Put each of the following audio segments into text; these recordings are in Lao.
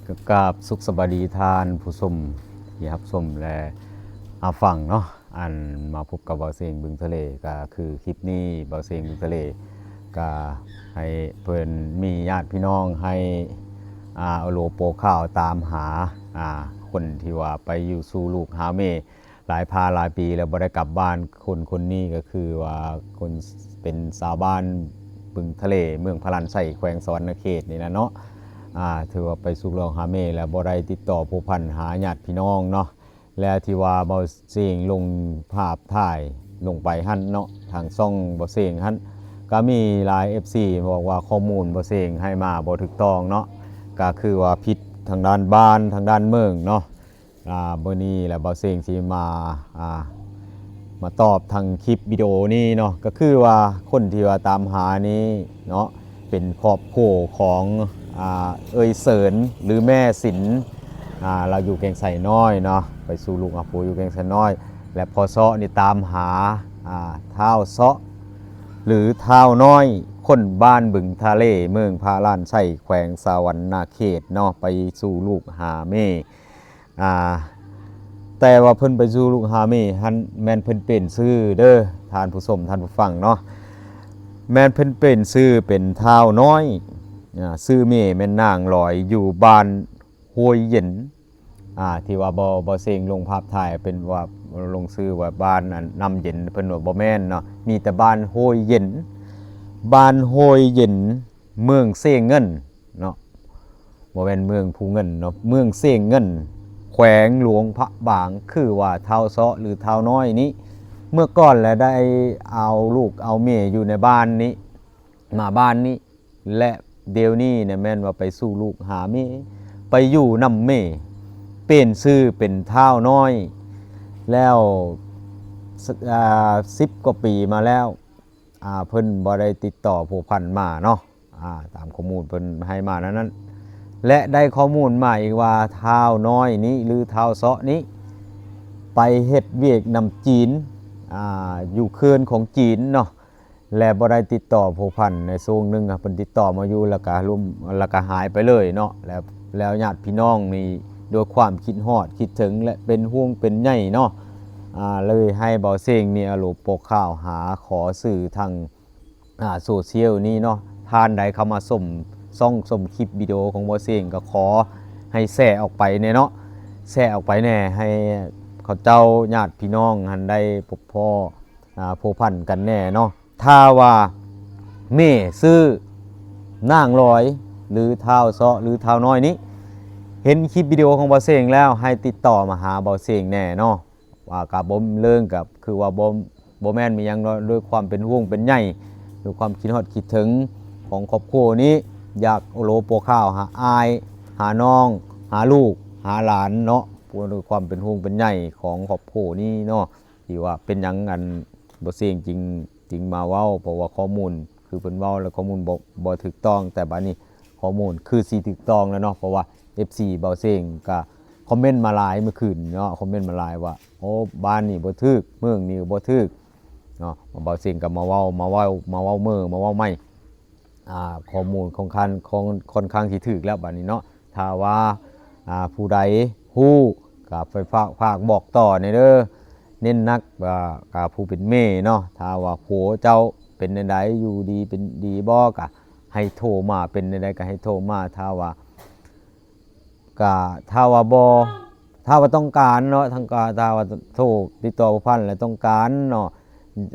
ກະກາບສຸກສະບາຍດີທ່ານຜູ້ຊົມທີ່ຮັບຊົມ ແລະ ຮັບຟັງເນາະ. ອັນ ມາພົບກັບບ່າວເຊງບຶງທະເລ ກະຄືຄລິບນີ້ບ່າວເຊງບຶງທະເລກະໃຫ້ເພິ່ນມີຍາດພີ່ນ້ອງໃຫ້ ອາ ໂອໂລໂປຂ່າວຕາມຫາ ອາ ຄົນທີ່ວ່າໄປຢູ່ສູ່ລູກຫາເມ ຫຼາຍພາຫຼາຍປີແລ້ວບໍ່ໄດ້ກັບບ້ານ. ຄົນຄົນນີ້ກໍຄືວ່າຄົນ ເປັນຊາວບ້ານບຶງທະເລ ເມືອງພະລານໄຊ ແຂວງສະຫວັນນະເຂດນີ້ແຫຼະເນາະ. ອາ ຖືວ່າໄປສູ່ລອງຫາເມແລ້ວບໍ່ໄດ້ຕິດຕໍ່ພົວພັນຫາຍາດພີ່ນ້ອງເນາະ. ແລະ ທີ່ວ່າບ່າວເຊງລົງພາບຖ່າຍລົງໄປຫັ້ນເນາະ ທາງຊ່ອງບ່າວເຊງຫັ້ນ ກໍມີຫຼາຍເອັຟຊີບອກວ່າຂໍ້ມູນບ່າວເຊງໃຫ້ມາບໍ່ຖືກຕ້ອງເນາະ ກໍຄືວ່າຜິດທາງດ້ານບ້ານ ທາງດ້ານເມືອງເນາະ. ອາ ມື້ນີ້ແຫຼະ ບ່າວເຊງຊິມາ ອາ ມາຕອບທາງຄລິບວິດີໂອນີ້ເນາະ ກໍຄືວ່າຄົນທີ່ວ່າຕາມຫານີ້ເນາະ ເປັນຄອບຄົວຂອງ ອາ ເອື້ອຍເສີນ ຫຼື ແມ່ສິນ ອາ ລາວຢູ່ແກ້ງໄຊນ້ອຍເນາະ ໄປສູ່ລູກຫາຜົວຢູ່ແກ້ງໄຊນ້ອຍ ແລະ ພໍ່ເຊາະນີ້ຕາມຫາ ອາ ທ້າວເຊາະ ຫຼື ທ້າວນ້ອຍ ຄົນບ້ານບຶງທະເລ ເມືອງພະລານໄຊ ແຂວງສະຫວັນນະເຂດເນາະ ໄປສູ່ລູກຫາເມ. ອາ ແຕ່ວ່າເພິ່ນໄປສູ່ລູກຫາເມຫັ້ນ ແມ່ນເພິ່ນປ່ຽນຊື່ເດີທ່ານຜູ້ຊົມ ທ່ານຜູ້ຟັງເນາະ ແມ່ນເພິ່ນປ່ຽນຊື່ເປັນທ້າວນ້ອຍ ອາ ຊື່ເມແມ່ນນາງຫຼອຍ ຢູ່ບ້ານຫ້ວຍເຢັນ ອາ ທີ່ວ່າບ່າວ ບ່າວເຊງລົງພາບຖ່າຍເປັນວ່າລົງຊື່ວ່າບ້ານອັນນ້ຳເຢັນ ເພິ່ນວ່າບໍ່ແມ່ນເນາະ ມີແຕ່ບ້ານຫ້ວຍເຢັນ ບ້ານຫ້ວຍເຢັນ ເມືອງເຊເງິນເນາະ ບໍ່ແມ່ນເມືອງພູເງິນເນາະ ເມືອງເຊເງິນ ແຂວງຫຼວງພະບາງ ຄືວ່າທ້າວເຊາະ ຫຼື ທ້າວນ້ອຍນີ້ ເມື່ອກ່ອນລະໄດ້ເອົາລູກເອົາເມຢູ່ໃນບ້ານນີ້ ມາບ້ານນີ້ ແລະ ດຽວນີ້ນະແມ່ນວ່າໄປສູ່ລູກຫາເມ ໄປຢູ່ນຳເມ ປ່ຽນຊື່ເປັນທ້າວນ້ອຍ ແລ້ວ ອາ ສິບກວ່າປີມາແລ້ວ ອາ ເພິ່ນບໍ່ໄດ້ຕິດຕໍ່ພົວພັນມາເນາະ ອາ ຕາມຂໍ້ມູນເພິ່ນໃຫ້ມານັ້ນ ແລະ ໄດ້ຂໍ້ມູນມາອີກວ່າ ທ້າວນ້ອຍນີ້ ຫຼື ທ້າວເຊາະນີ້ ໄປເຮັດວຽກນຳຈີນ ອາ ຢູ່ເຂື່ອນຂອງຈີນເນາະ ແລະ ບໍ່ໄດ້ຕິດຕໍ່ພົວພັນ. ໃນຊ່ວງໜຶ່ງເພິ່ນຕິດຕໍ່ມາຢູ່ ແລ້ວກະລວມ ແລ້ວກະຫາຍໄປເລີຍເນາະ ແລ້ວ ແລ້ວຍາດພີ່ນ້ອງນີ້ດ້ວຍຄວາມຄິດຮອດຄິດເຖິງ ແລະ ເປັນຫ່ວງເປັນໃຍເນາະ ອາ ເລີຍໃຫ້ບ່າວເຊງນີ້ອາໂລໂປຂ່າວຫາຂໍສື່ທາງ ອາ ໂຊຊຽວນີ້ເນາະ ທ່ານໃດເຂົ້າມາຊົມຊ່ອງຊົມຄລິບວິດີໂອຂອງບ່າວເຊງ ກໍຂໍໃຫ້ແຊອອກໄປແດ່ເນາະ ແຊອອກໄປແດ່ ໃຫ້ເຂົາເຈົ້າຍາດພີ່ນ້ອງຫັ້ນໄດ້ພົບພໍ້ ອາ ພົວພັນກັນແດ່ເນາະ. ຖ້າວ່າເມຊື່ນາງຫຼອຍ ຫຼື ທ້າວເຊາະ ຫຼື ທ້າວນ້ອຍນີ້ ເຫັນຄລິບວິດີໂອຂອງບ່າວເຊງແລ້ວ ໃຫ້ຕິດຕໍ່ມາຫາບ່າວເຊງແດ່ເນາະ. ວ່າກະບໍ່ເລີງ ກະຄືວ່າບໍ່ ບໍ່ແມ່ນມີຫຍັງເນາະ ດ້ວຍຄວາມເປັນຫ່ວງເປັນໃຍ ດ້ວຍຄວາມຄິດຮອດຄິດເຖິງຂອງຄອບຄົວນີ້ ຢາກໂອໂລໂປຂ່າວຫາອ້າຍ ຫານ້ອງ ຫາລູກ ຫາຫຼານເນາະ ດ້ວຍຄວາມເປັນຫ່ວງເປັນໃຍຂອງຄອບຄົວນີ້ເນາະ ທີ່ວ່າເປັນຫຍັງອັນບໍ່ເຊງຈຶ່ງ ຈຶ່ງມາເວົ້າ ເພາະວ່າຂໍ້ມູນຄືເພິ່ນເວົ້າແລ້ວ ຂໍ້ມູນບໍ່ ບໍ່ຖືກຕ້ອງ ແຕ່ບາດນີ້ ຂໍ້ມູນຄືຊິຖືກຕ້ອງແລ້ວເນາະ ເພາະວ່າເອັຟຊີບ່າວເຊງກະຄອມເມັນມາຫຼາຍມື້ຄືນເນາະ ຄອມເມັນມາຫຼາຍວ່າ ໂອ້ ບ້ານນີ້ບໍ່ຖືກ ເມືອງນີ້ບໍ່ຖືກເນາະ ບ່າວເຊງກະມາເວົ້າ ມາເວົ້າ ມາເວົ້າເມີ ມາເວົ້າໃໝ່ ອາ ຂໍ້ມູນຂອງທ່ານ ຂອງ ຄ່ອນຂ້າງຊິຖືກແລ້ວບາດນີ້ເນາະ. ຖ້າວ່າ ອາ ຜູ້ໃດຮູ້ກະໄປຝາກ ຝາກບອກຕໍ່ແດ່ເດີ ເນັ້ນໜັກວ່າ ກະຜູ້ເປັນແມ່ເນາະ ຖ້າວ່າຜົວເຈົ້າເປັນແນວໃດ ຢູ່ດີເປັນດີບໍ່ ກະ ໃຫ້ໂທມາ ເປັນແນວໃດກໍໃຫ້ໂທມາ ຖ້າວ່າ ກະ ຖ້າວ່າບໍ່ ຖ້າວ່າຕ້ອງການເນາະ ທາງການ ຖ້າວ່າໂທຕິດຕໍ່ບໍ່ທັນ ແລະ ຕ້ອງການເນາະ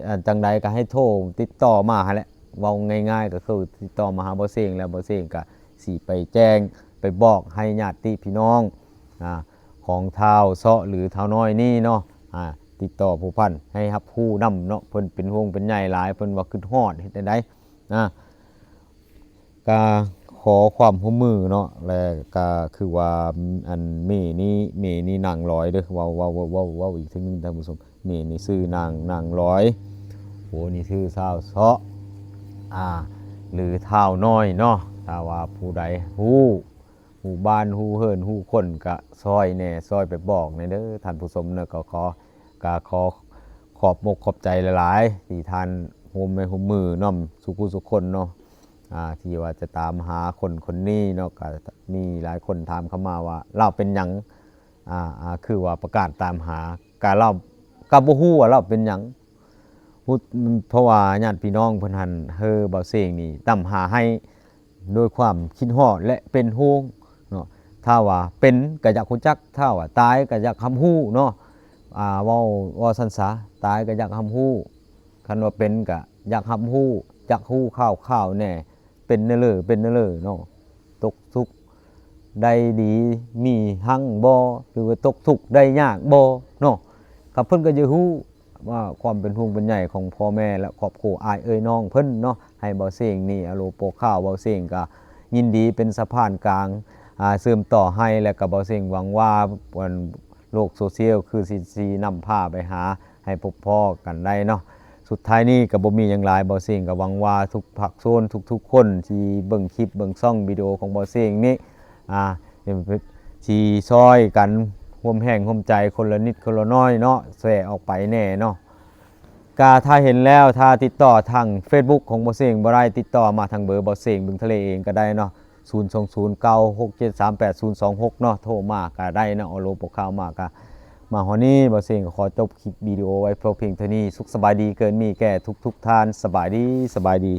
ອາ ຈັ່ງໃດກໍໃຫ້ໂທຕິດຕໍ່ມາຫັ້ນແຫຼະ ເວົ້າງ່າຍໆ ກໍຄືຕິດຕໍ່ມາຫາບໍ່ເຊງ ແລ້ວບໍ່ເຊງກໍຊິໄປແຈ້ງ ໄປບອກໃຫ້ຍາດຕິພີ່ນ້ອງ ອາ ຂອງທ້າວເຊາະ ຫຼື ທ້າວນ້ອຍນີ້ເນາະ ອາ ຕິດຕໍ່ພົວພັນ ໃຫ້ຮັບຮູ້ນຳເນາະ ເພິ່ນເປັນຫ່ວງເປັນໃຍຫຼາຍ ເພິ່ນວ່າຄຶດຮອດ ເຮັດແນວໃດ ນະ ກະຂໍຄວາມຮ່ວມມືເນາະ ແລະ ກະຄືວ່າ ອັນ ເມນີ້ ເມນີ້ນາງລອຍເດີ ເວົ້າ ເວົ້າ ເວົ້າ ເວົ້າ ເວົ້າອີກເທື່ອໜຶ່ງທ່ານຜູ້ຊົມ ເມນີ້ຊື່ນາງ ນາງລອຍ ໂອ້ ນີ້ຊື່ສາວເຊາະ ອາ ຫຼື ທ້າວນ້ອຍເນາະ ຖ້າວ່າຜູ້ໃດຮູ້ ຮູ້ບ້ານ ຮູ້ເຮືອນ ຮູ້ຄົນ ກະຊ່ອຍແດ່ ຊ່ອຍໄປບອກແດ່ເດີທ່ານຜູ້ຊົມເນາະ ກໍຂໍ ກະຂໍຂອບອົກຂອບໃຈຫຼາຍໆ ທີ່ທ່ານຮ່ວມໄມ້ຮ່ວມມືນຳສູ່ຜູ້ສູ່ຄົນເນາະ ອ່າ ທີ່ວ່າຈະຕາມຫາຄົນຄົນນີ້ເນາະ ກໍມີຫຼາຍຄົນຖາມເຂົ້າມາວ່າລາວເປັນຫຍັງ ອ່າ ອ່າ ຄືວ່າປະກາດຕາມຫາ ກະລາວກະບໍ່ຮູ້ວ່າລາວເປັນຫຍັງ ຮູ້ ເພາະວ່າຍາດພີ່ນ້ອງເພິ່ນຫັ້ນ ເຮີ ບ່າວເສັງນີ້ຕາມຫາໃຫ້ດ້ວຍຄວາມຄິດຮອດ ແລະ ເປັນຫ່ວງເນາະ ຖ້າວ່າເປັນກະຢາກຮູ້ຈັກ ຖ້າວ່າຕາຍກະຢາກຮັບຮູ້ເນາະ ອ່າ ເວົ້າ ເວົ້າຊັ້ນສາ ຕາຍກະຢາກຮັບຮູ້ ຄັນວ່າເປັນກະຢາກຮັບຮູ້ ຢາກຮູ້ຂ່າວໆ ແດ່ ເປັນແນວເລີ ເປັນແນວເລີເນາະ ຕົກທຸກໄດ້ດີມີຮັ່ງບໍ່ ຫຼືວ່າຕົກທຸກໄດ້ຍາກບໍ່ເນາະ ກໍເພິ່ນກໍຢາກຮູ້ວ່າຄວາມເປັນຫ່ວງເປັນໃຍຂອງພໍ່ແມ່ ແລະ ຄອບຄົວອ້າຍເອື້ອຍນ້ອງເພິ່ນເນາະ ໃຫ້ບ່າວເສັງນີ້ ອາໂລໂປຂ່າວ ບ່າວເສັງກໍຍິນດີເປັນສະພານກາງ ອ່າ ເຊື່ອມຕໍ່ໃຫ້ ແລະ ກໍບ່າວເສັງຫວັງວ່າ ອັນ ໂລກໂຊຊຽວຄືຊິ ຊິນຳພາໄປຫາໃຫ້ພົບພໍ້ກັນໄດ້ເນາະ. ສຸດທ້າຍນີ້ກໍບໍ່ມີຫຍັງຫຼາຍ ບ່າວເສັງກໍຫວັງວ່າທຸກພາກສ່ວນ ທຸກໆຄົນທີ່ເບິ່ງຄລິບເບິ່ງຊ່ອງວິດີໂອຂອງບ່າວເສັງນີ້ ອ່າ ຊິຊ່ອຍກັນຮ່ວມແຮງຮ່ວມໃຈຄົນລະນິດຄົນລະໜ້ອຍເນາະ ແຊອອກໄປແດ່ເນາະ. ກະຖ້າເຫັນແລ້ວ ຖ້າຕິດຕໍ່ທາງເຟສບຸກຂອງບ່າວເສັງບໍ່ໄດ້ ຕິດຕໍ່ມາທາງເບີບ່າວເສັງບຶງທະເລເອງກໍໄດ້ເນາະ ສູນສອງສູນເກົ້າຫົກເຈັດສາມແປດສູນສອງຫົກເນາະ ໂທມາກໍໄດ້ເນາະ. ໂອໂລໂປຂ່າວມາກະ ມາຮອດນີ້ ບ່າວເສັງກໍຂໍຈົບຄລິບວິດີໂອໄວ້ພຽງເທົ່ານີ້. ສຸກສະບາຍດີເກີດມີແກ່ທຸກໆທ່ານ. ສະບາຍດີ ສະບາຍດີ.